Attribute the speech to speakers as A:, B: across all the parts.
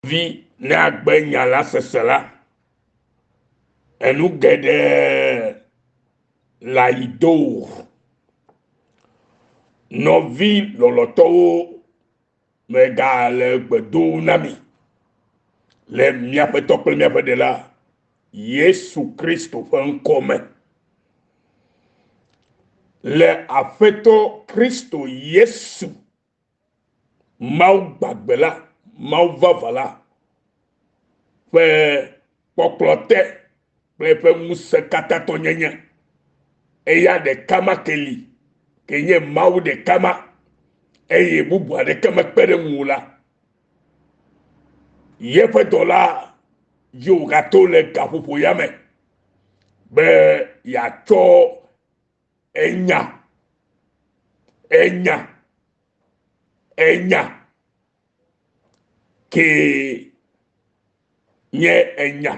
A: Vi ne agbe nya la sese la, enu geɖe le ayi do wò. Nɔvi lɔlɔtɔwo, megale gbe dom na mi le míaƒe Tɔ kple míaƒe Ɖela Yesu Kristo ƒe ŋkɔ me. Le Aƒetɔ Kristo Yesu Mawu gbagbe la, Mawu vavã la ƒe kpɔkplɔ te kple eƒe ŋusẽkatãtɔnyenye. Eya ɖeka ma ke li, ke nye Mawu ɖeka ma eye bubu aɖeke mekpe ɖe eŋu o la. Yeƒe dɔla dzi wògato le gaƒoƒo ya me be yeatsɔ enya, enya, enya kee nye enya,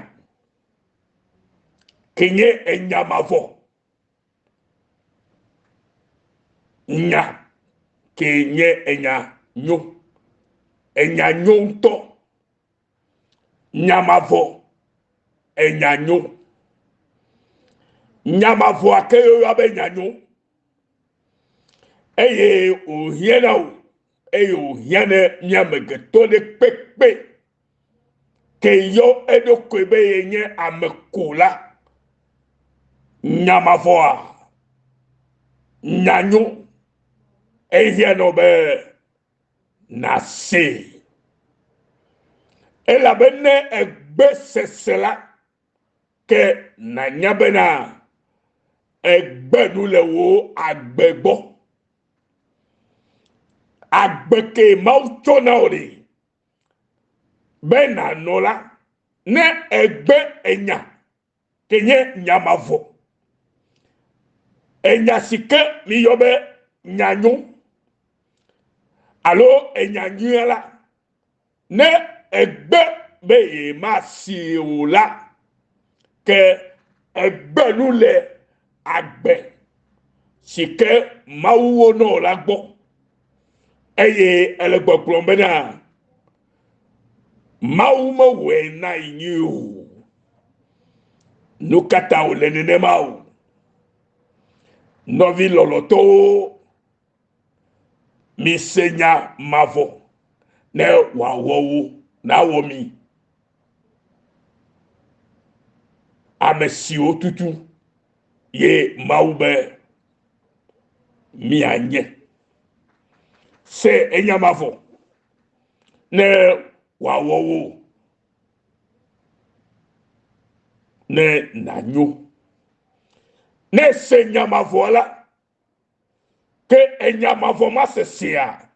A: ke nye enya mavɔ. Nya ke nye enya nyo, enya nyo ŋutɔ. Nya mavɔ, enya nyo. Nya mavɔa ke woyɔa be nya nyo. Eye wòhiã na wò eye wòhiã ne mía amegbetɔ ɖe kpekpe ke yɔ eɖokui be yenye ame ko la. Nya mavɔa, nya nyo. Ehiã na wò be nàsee. Elabe ne ègbe sese la, ke nànya bena ègbe nu le wò agbe gbɔ. Agbe ke Mawu tsɔ na wò ɖi be nànɔ la, ne ègbe enya ke nye nya mavɔ. Enya si ke miyɔ be nya nyo alo enya nyuia la, ne egbe be yemasi o la, ke egbe nu le agbe si ke Mawu wo nɔ la gbɔ. Eye ele gbɔgblɔm bena Mawu mewɔe na yi nyuie o. Nu ka ta wòle nenema o? Nɔvi lɔlɔtɔwo, mise nya mavɔ ne wòawɔ wo nawɔ mi ame siwo tutu ye Mawu be mianye. Se enya mavɔ ne wòawɔ wo ne nànyo. Ne èse nya mavɔ la, ke enya mavɔ ma sesea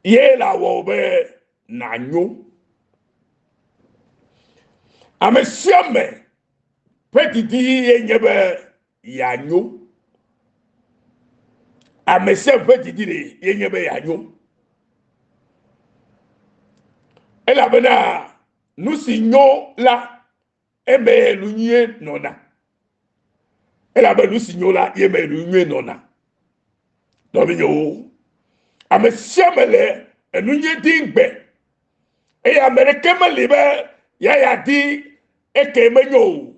A: ye le awɔ wò be nànyo. Ame sia ame ƒe didi ye nye be yeanyo. Ame sia ame ƒe didi ɖe ye nye be yeanyo. Elabena nu si nyo la, emee nu nyuie nɔna. Elabe nu si nyo la, ye mee nu nyuie nɔna. Nɔvinyewo, ame sia ame le enu nyui dim gbe eye ame ɖeke meli be yeaya di eke menyo o.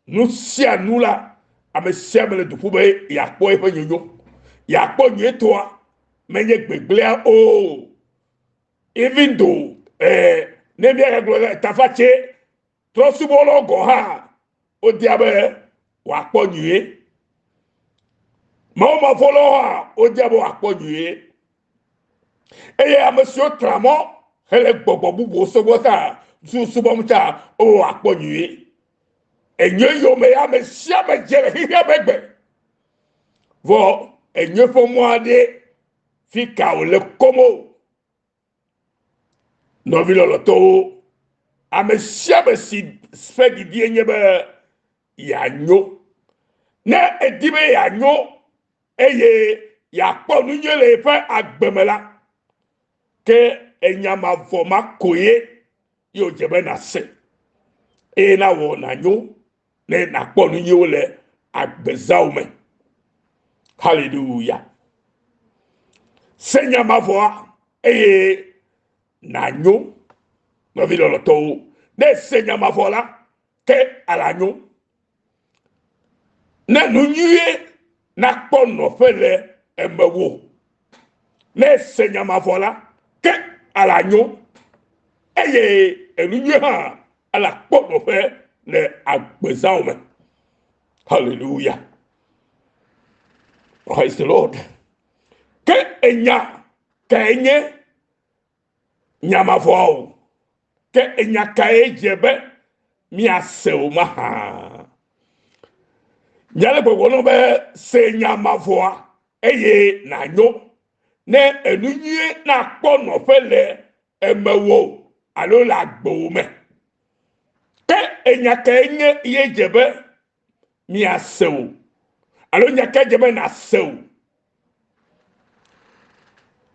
A: Nu sia nu la, ame sia ame le du ƒu be yeakpɔ eƒe nyonyo, yeakpɔ nyuietɔa, menye gbegblẽa o. Even though eh, ne míagagblɔ le tafatse trɔsubɔlawo gɔ̃ hã wodia be wòakpɔ nyuie. Mawumavɔ̃lawo hã wodia be wòakpɔ nyuie. Eye ame siwo tra mɔ hele gbɔgbɔ bubuwo subɔ ta subɔm ta wo wòakpɔ nyuie. Enyo yome ame sia ame dze le xexea me gbe. Vɔ enyo ƒe mɔ aɖe fi ka wòle kom o. Nɔvi lɔlɔtɔwo, ame sia ame si ƒe didie nye be yeanyo. Ne edi be yeanyo eye yeakpɔ nu nyui le yeƒe agbe me la, ke enya mavɔ ma koe ye wòdze be nàse eye nawɔ nànyo ne nàkpɔ nu nyuiwo le agbezãwo me. Haleluya. Se nya mavɔa eye nànyo. Nɔvi lɔlɔtɔwo, ne ese nya mavɔ la, ke alanyo. Ne nu nyuie nakpɔ nɔƒe le emewò. Ne ese nya mavɔ la, ke alanyo eye enu nyuie hã alakpɔ nɔƒe le agbezãwo me. Hallelujah. Praise the Lord. Ke enya kae nye nya mavɔa o? Ke enya kae dze be míase o mahã? Nya le gbɔgblɔ na be se nya mavɔa eye nànyo ne enu nyuie nakpɔ nɔƒe le emewò alo le agbewò me. Ke enya kae nye ye dze be míase o alo nya kae dze be nàse o?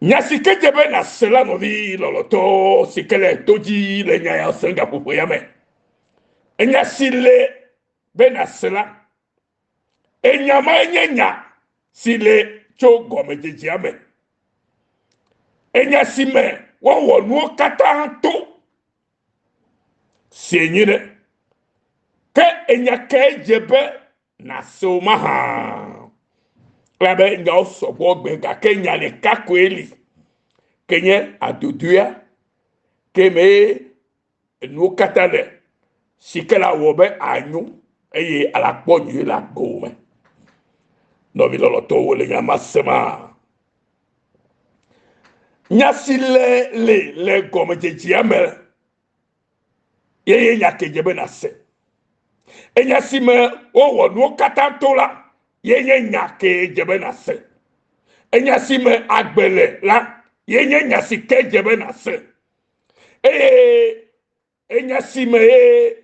A: Nya si ke dze be nàse la nɔvi lɔlɔtɔ si ke le to dzi le nya ya sem gaƒoƒo ya me. Enya si le be nàse la, enya mae nye nya si le tso gɔmedzedzea me. Enya si me woawɔ nuwo katã to sie nyuie ɖe. Ke enya kae dze be nàse o mahã? Elabe nyawo sɔgbɔ gbe gake nya ɖeka koe li ke nye adodoea ke mee enuwo katã le si ke la wɔ be anyo eye alakpɔ nyuie le agbewò me. Nɔvi lɔlɔtɔwo le nya ma sema? Nya si le le le gɔmedzedzea me ye nye nya ke dze be nàse. Enya si me wowɔ nuwo katã to la ye nye nya ke dze be nàse. Enya si me agbe le la ye nye nya si ke dze be nàse. Eye enya si me ye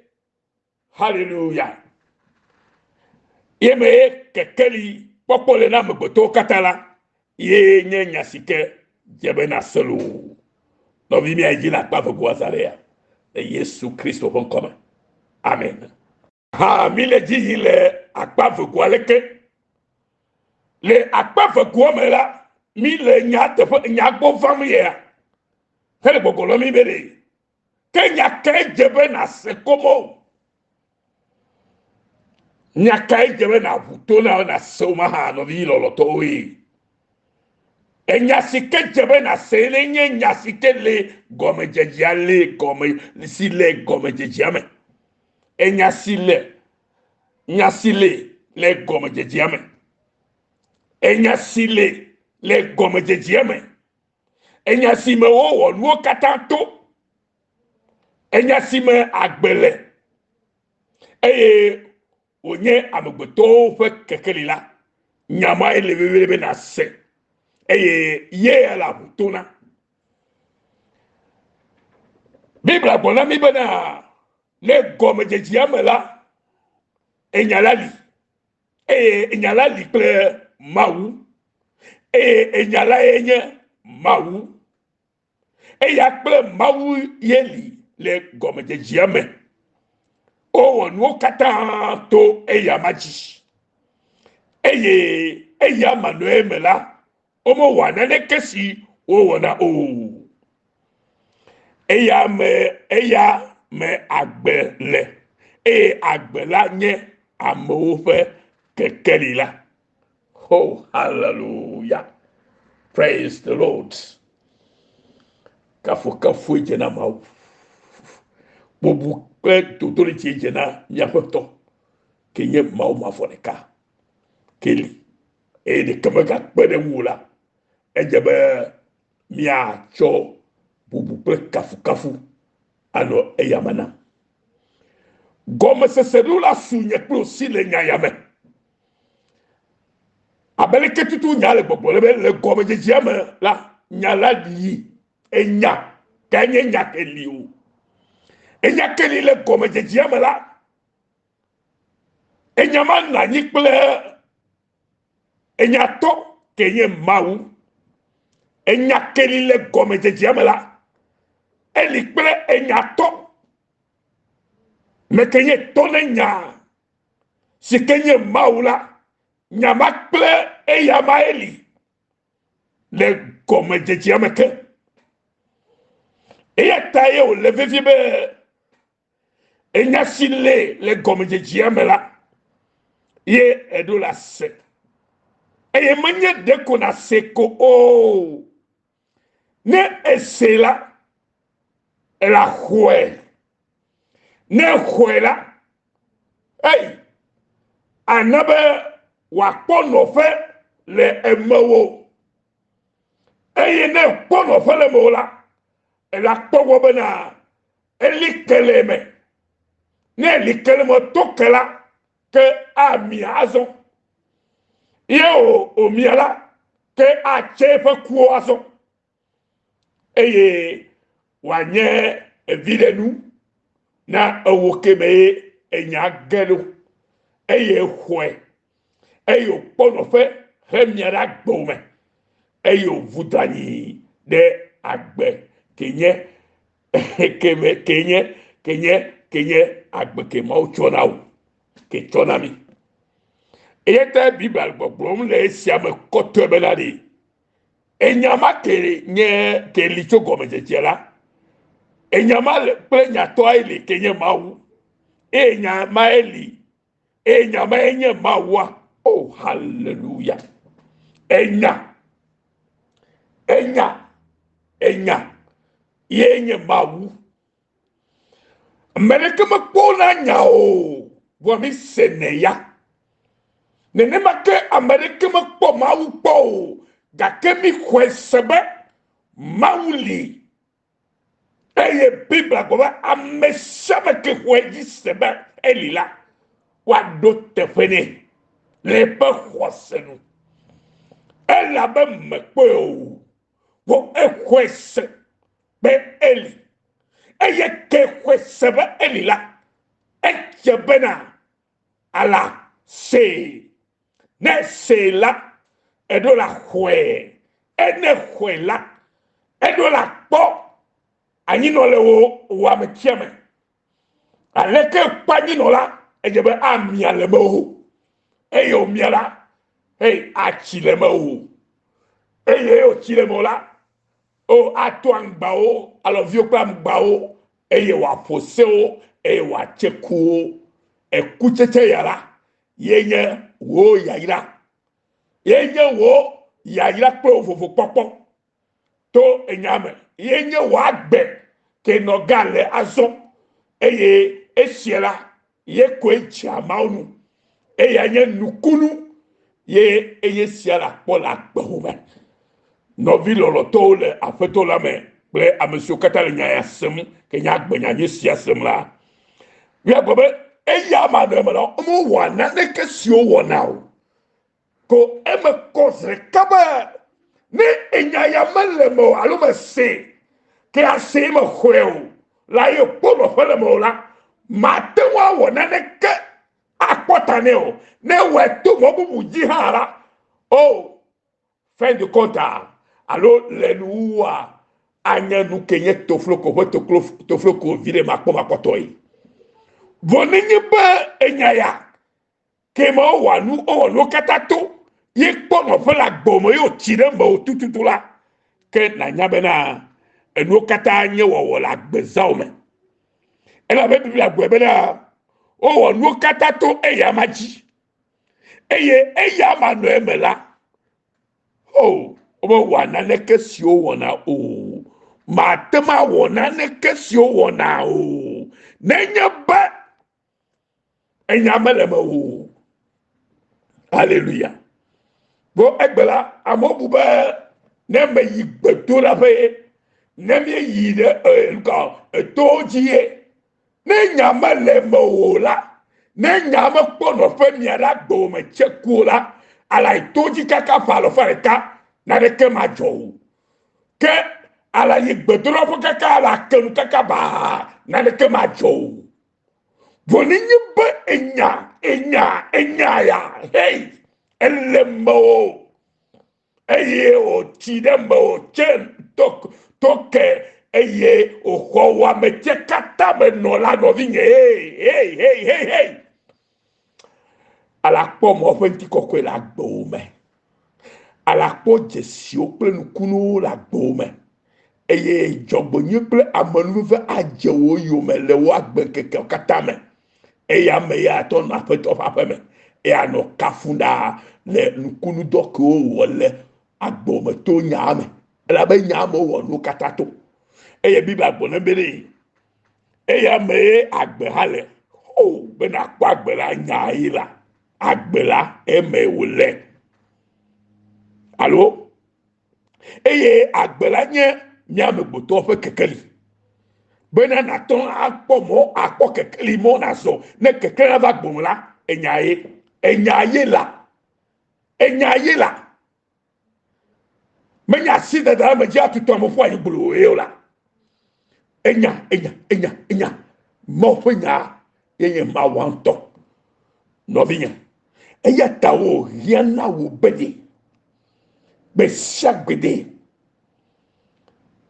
A: Haleluya. Ye me ye kekeli kpɔkpɔ le na amegbetɔwo katã la, ye nye nya si ke dze be nase loo. Nɔvi mía dzi le akpa vegoa zã ɖe ya le Yesu Kristo ƒe ŋkɔ me. Amen. Ha mi le dzi yi le akpa vegoa leke. Le akpa vegoa me la, mi le nya teƒe nya gbɔ vam yea. Hele gbɔgbɔ lɔ mi be ɖe. Ke nya kae dze be nàse komo? Nya kae dze be nàʋu to na nàse o mahã, nɔvi lɔlɔ̃tɔwoe? Enya si ke dze be nàse ne nye nya si ke le gɔmedzedzea le gɔme si le gɔmedzedzea me. Enya si le nya si le le gɔmedzedzea me. Enya si le le gɔmedzedzea me. Enya si me wowɔ nuwo katã to. Enya si me agbe le eye wònye amegbetɔwo ƒe kekeli la. Nya mae le vevie be nàse eye ye le aʋu to na. Biblia gblɔ na mí bena le gɔmedzedzea me la, enya la li eye enya la li kple Mawu eye enya lae nye Mawu. Eya kple Mawu ye li le gɔmedzedzea me. Wowɔ nuwo katã to eyama dzi eye eya manɔe me la, womewɔa naneke si wowɔna o. Eya me eya me agbe le eye agbe la nye amewo ƒe kekeli la. Oh, hallelujah. Praise the Lord. Kafukafue dze na Mawu. Bubu kple dodoɖedzi dze na míaƒe Tɔ, ke nye Mawu mavɔ ɖeka ke li eye ɖeke megakpe ɖe ŋuwò la. Edze be míatsɔ bubu kple kafukafu anɔ eyama nam. Gɔmesese ɖo la su nye kple wò si le nya ya me. Abe leke tutu nya le gbɔgblɔ le be le gɔmedzedzea me la, nya la li. Enya kae nye nya ke li o. Enya ke li le gɔmedzedzea me la, enya ma nɔ anyi kple Enyatɔ ke nye Mawu. Enya ke li le gɔmedzedzea me la, eli kple enyatɔ. Me ke nye tɔ ne nya si ke nye Mawu la, nya ma kple eya ma eli le gɔmedzedzea me ke. Eya ta ye wòle vevie be enya si le le gɔmedzedzea me la ye eɖo la se. Eye menye ɖeko nàse ko o. Ne ese la, ela xɔe. Ne exɔe la, ei, ana be wòakpɔ nɔƒe le emewò. Eye ne ekpɔ nɔƒe le emewò la, ela kpɔ gbɔ bena eli ke le eme. Ne eli ke le eme to ke la, ke amia azɔ. Ye wòmia la, ke atse eƒe kuwo azɔ. Eye wòanye viɖenu na ewo ke me ye enya ge ɖo. Eye xɔe, eye wòkpɔ nɔƒe hemia ɖe agbewo me, eye wòvu do anyi ɖe agbe ke nye ke me ke nye ke nye ke nye agbe ke Mawu tsɔ na wò, ke tsɔ na mi. Eya ta Biblia le gbɔgblɔm le esia me kɔtɔe bena ɖe enya ma ke nye ke li tso gɔmedzedzea la, enya ma le kple nyatɔa li ke nye Mawu, eye nya ma li, eye nya ma nye Mawua. Oh, hallelujah! Enya, enya, enya ye nye Mawu. Ame ɖeke mekpɔna nya o, vɔ mi senɛ ya. Nenema ke ame ɖeke mekpɔ Mawu kpɔ o, gake mi xɔe se be Mawu li. Eye Biblia gblɔ be ame sia ame ke xɔe dzi se be eli la, woaɖo teƒe nɛ le eƒe xɔse nu. Elabe mekpɔe o, vɔ exɔe se be eli. Eye ke xɔe se be eli la, edze bena ala see. Ne see la, eɖo la xɔe. Ene xɔe la, eɖo la kpɔ anyinɔ le wò wò ametia me. Aleke kpɔ anyinɔ la, edze be amia le mewò. Eye wòmia la, hey, atsi le mewò. Eye wòtsi le mewò la, O, ato aŋgbawo, alɔviwo kple aŋgbawo, eye wòaƒo sewo, eye wòatse kuwo. Ekutsetse ya la, ye nye wò yayra. Ye nye wò yayra kple wò vovokpɔkpɔ to enya me. Ye nye wò agbe ke nɔ ga le azɔ. Eye esia la, ye koe dzea Mawu nu. Eya nye nukunu ye eye sia la kpɔ le agbewo me. Nɔvi lɔlɔtɔwo le Aƒetɔ la me kple ame siwo katã le nya ya sem ke nye agbenya nyui sia sem la, míagblɔ be eya ma ɖe me la, womewɔa naneke si wowɔna o. Ko eme kɔ zi ɖeka be ne enya ya mele eme o alo mesee ke asee mexɔe o la ye kpɔ nɔƒe le eme o la, mate ŋu awɔ naneke akpɔ ta nɛ o. Ne ewɔe to mɔ bubu dzi hã la, o fin de compte alo le nuwuwua, anye nu ke nye tofloko ƒe tofloko viɖe makpɔmakpɔtɔe. Vɔ nenye be enya ya ke ma wowɔa nu wowɔ nuwo katã to ye kpɔ nɔƒe le agbe me ye wòtsi ɖe mewò tututu la, ke nànya bena enuwo katã nye wɔwɔ le agbezãwo me. Elabe Biblia gblɔe bena wowɔ nuwo katã to eyama dzi eye eyama nɔ eme la, o womewɔa naneke si wowɔna o. Mate ŋu awɔ naneke si wowɔna o nenye be enya mele eme o. Aleluya. Vɔ egbe la, amewo bu be ne meyi gbedoɖaƒe ye, ne míeyi ɖe nuka etowo dzi ye, ne nya mele eme o la, ne nya mekpɔ nɔƒe mia ɖe agbe me tse ku o la, ala yi to dzi kaka ƒe alafa ɖeka naneke madzɔ o. Ke ala yi gbedoɖaƒe kaka ala ke nu kaka baa naneke madzɔ o. Vɔ nenye be enya, enya, enya ya, hei, ele mewò eye wòtsi ɖe mewò tse to, to ke eye wòxɔ wò ametia katã me nɔ la nɔvinye, hei, hei, hei, hei, hei. Alakpɔ mɔ ƒe ŋutikɔkɔe le agbewò me. Alakpɔ dzesiwo kple nukunuwo le agbewò me. Eye dzɔgbenyui kple amenuveve adze wò yome le wò agbeŋkekeawo katã me. Eye ame ya atɔ nɔ Aƒetɔ ƒe aƒe me, eye anɔ kafum ɖaa le nukunudɔ kewo wòwɔ le agbewò me to nyaa me. Elabe nyaa me wowɔ nuwo katã to. Eye Biblia gblɔ na be ɖe eya mee agbe hã le. O, be nàkpɔ agbe la, nya ye la. Agbe la, eme wòle. Alo Eye agbe la nye mía amegbetɔwo ƒe kekeli. Bena nàte ŋu akpɔ mɔ, akpɔ kekeli mɔ nàzɔ. Ne kekeli nava gbɔwò la, enya ye. Enya ye la. Enya ye la. Menye asi dada ame dzi atutu ame ƒu anyi gbloo ye o la. Enya, enya, enya, enya. Mawu ƒe nya ye nye Mawua ŋutɔ. Nɔvinye, eya ta wòhiã na wò be ɖe gbe sia gbe ɖe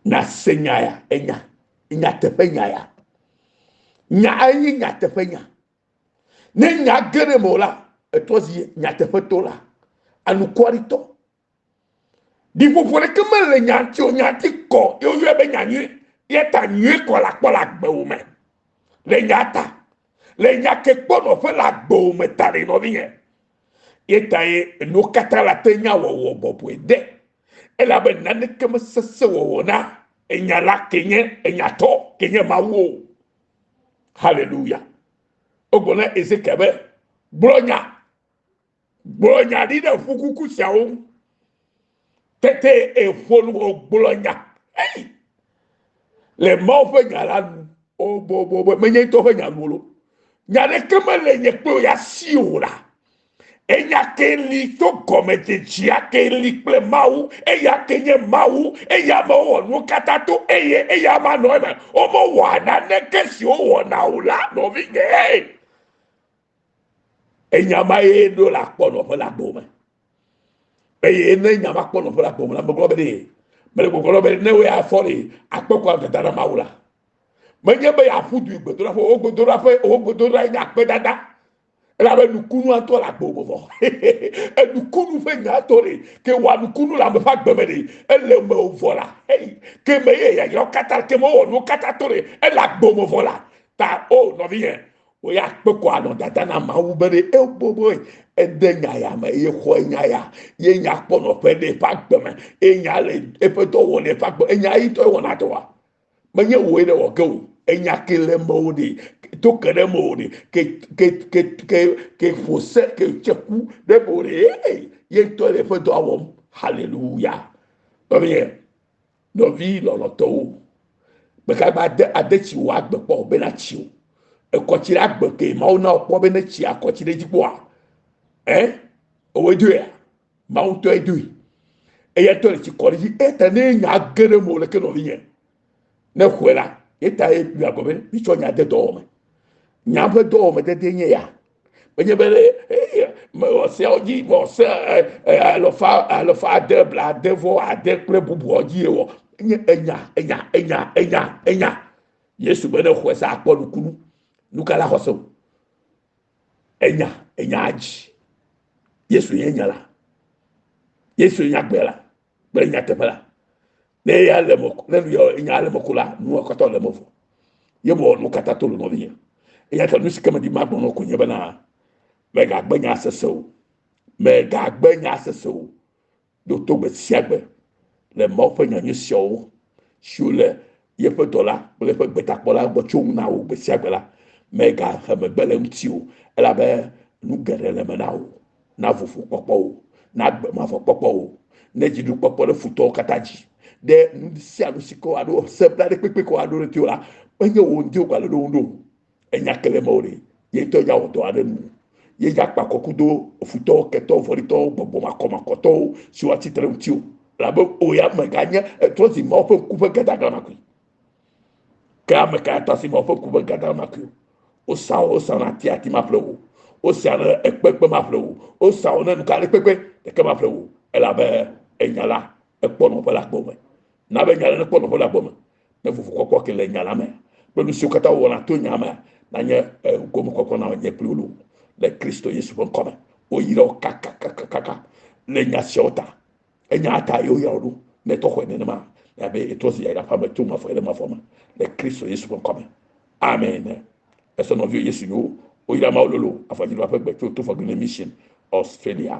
A: nàse nya ya, enya, nyateƒe nya ya. Nya enye nyateƒe nya. Ne nya ge ɖe eme o la, etrɔ zi nyateƒetɔ la, anukwaritɔ. Ɖiƒoƒo ɖeke mele nya ŋuti o, nya ŋuti kɔ ye woyɔe be nya nyui. Eya ta nyui kɔ le akpɔ le agbewò me. Le nya ta. Le nya ke kpɔ nɔƒe le agbewò me ta ɖe nɔvinye. Ye ta ye nuwo katã la te nya wɔwɔ bɔbɔe de. Elabe naneke mesesẽ wɔwɔ na enya la ke nye enyatɔ ke nye Mawu o. Hallelujah. Wogblɔ na Ezekiel be, gblɔ nya Gblɔ nya ɖi ɖe ƒu kuku siawo ŋu. Tete eƒo nu wògblɔ nya. Ei! Le Mawu ƒe nya la nu. Obobobo, menye ŋutɔ ƒe nya nu lo. Nya ɖeke mele nye kple wò ya si o la. Enya ke li tso gɔmedzedzea ke li kple Mawu, eya ke nye Mawu, eya me wowɔ nuwo katã to eye eya ma nɔ eme. Womewɔa naneke si wowɔna o la, nɔvinye. Enya ma ye ɖo la kpɔ nɔƒe le agbo me. Eye ne nya ma kpɔ nɔƒe le agbo me la, megblɔ be ɖe mele gbɔgblɔ be ne woe afɔ ɖe akpɔ kɔ dada na Mawu la. Menye be yeaƒu du gbedoɖaƒe, wo gbedoɖaƒe, wo gbedoɖa nye akpedada. Elabe nukunu atɔ le agbo me vɔ. Enukunu ƒe nya atɔ ɖe ke wɔ nukunu le ame ƒe agbe me ɖe ele me vɔ la. Hey, ke me ye yayrawo katã ke me wɔ nuwo katã to ɖe ele agbo me vɔ la. Ta o nɔvinye, Wo ya kpe kɔ anɔ dada na Mawu be ɖe eboboe ede nya ya me ye xɔ nya ya ye nya kpɔ nɔƒe ɖe eƒe agbe me ye nya le eƒe dɔ wɔ le eƒe agbe enya yi tɔ wɔna dɔa menye wòe ɖe wɔ ke o enya ke le mewò ɖe to ke ɖe mewò ɖe ke ke ke ke ke ƒo se ke tse ku ɖe mewò ɖe ye ye ŋutɔ le eƒe dɔa wɔm haleluya nɔvinye Nɔvi lɔlɔtɔwo, mègagba ade ade tsi wò agbe kpɔ o bena tsi o. Ekɔ tsi ɖe agbe ke Mawu na wò kpɔ be ne tsi akɔ tsi ɖe edzi kpɔa, ɛ ewòe doea? Mawu ŋutɔe doe. Eya ŋutɔ le tsi kɔ ɖe edzi. Eya ta ne nya ge ɖe eme leke nɔvinye, ne xɔe la, ye ta ye Biblia gblɔ be mitsɔ nya de dɔwɔwɔ me. Nya ƒe dɔwɔwɔ dede nye ya. Menye be mewɔ seawo dzi, mewɔ se alɔfa alɔfa ade blaade vɔ ade kple bubuawo dzi ye wɔ. Enye enya enya enya enya enya. Yesu be ne xɔe se akpɔ nukunu. Nu ka la xɔse o? Enya enya dzi. Yesu nye nya la. Yesu nye agbe la kple nyateƒe la. Ne eya le me ne nu ya nya le me ko la, nua katã le me vɔ. Ye mewɔ nu katã to le nɔvinye. Eya ta nu si ke medi magblɔ na wò ko nye bena mègagbe nya sese o. Mègagbe nya sese o. Ɖo to gbe sia gbe le Mawu ƒe nya nyui siawo siwo le yeƒe dɔla kple eƒe gbetakpɔla gbɔ tso ŋu na wò gbe sia gbe la, mègahe megbe le eŋuti o, elabe nu geɖe le eme na wò, na vovokpɔkpɔ wò, na agbe mavɔ kpɔkpɔ wò, ne dziɖukpɔkpɔ ɖe futɔwo katã dzi, ɖe nu sia nu si ke woaɖo se bla ɖe kpekpe ke woaɖo ɖe tiwò la, menye wò ŋdi wogale ɖo ŋu ɖo o. Enya ke le eme o ɖe, ye ŋutɔ ya wɔ dɔ aɖe nu. Ye ya kpa kɔ kudo futɔwo, ketɔwo, vɔ̃ɖitɔwo, gbɔgbɔ makɔmakɔtɔwo siwo atsi tre ɖe ŋutiwò. Elabe wò ya mèganye etrɔ zi Mawu ƒe ŋku ƒe gadaglãmakui. Ke ame ka atɔ asi Mawu ƒe ŋku ƒe gadaglãmakui o? Wosa wo, wosa na ati, ati maƒle wò. Wosa na ekpe, ekpe maƒle wò. Wosa wo ne nuka ɖe kpekpe, ɖeke maƒle wò. Elabe enya la, ekpɔ nɔƒe le agbe me. Na be nya la nekpɔ nɔƒe le agbe me. Ne vovokpɔkpɔ ke le nya la me kple nu siwo katã wowɔna to nya mea nanye eh, gomekpɔkpɔ na nye kpli wo le Kristo Yesu ƒe ŋkɔ me. Woyra wo kakakakaka le nya siawo ta. Enya ta ye woyra wo ɖo. Ne tɔxɔe nenema. Elabe etrɔ zu yayra ƒe ame tso mavɔ yi ɖe mavɔ me le Kristo Yesu ƒe ŋkɔ me. Amen. Esɔ nɔviwo Yesu nyo. Woyra Mawu lolo afɔdziɖoa ƒe gbe tso Tofɔgline Mission, Australia.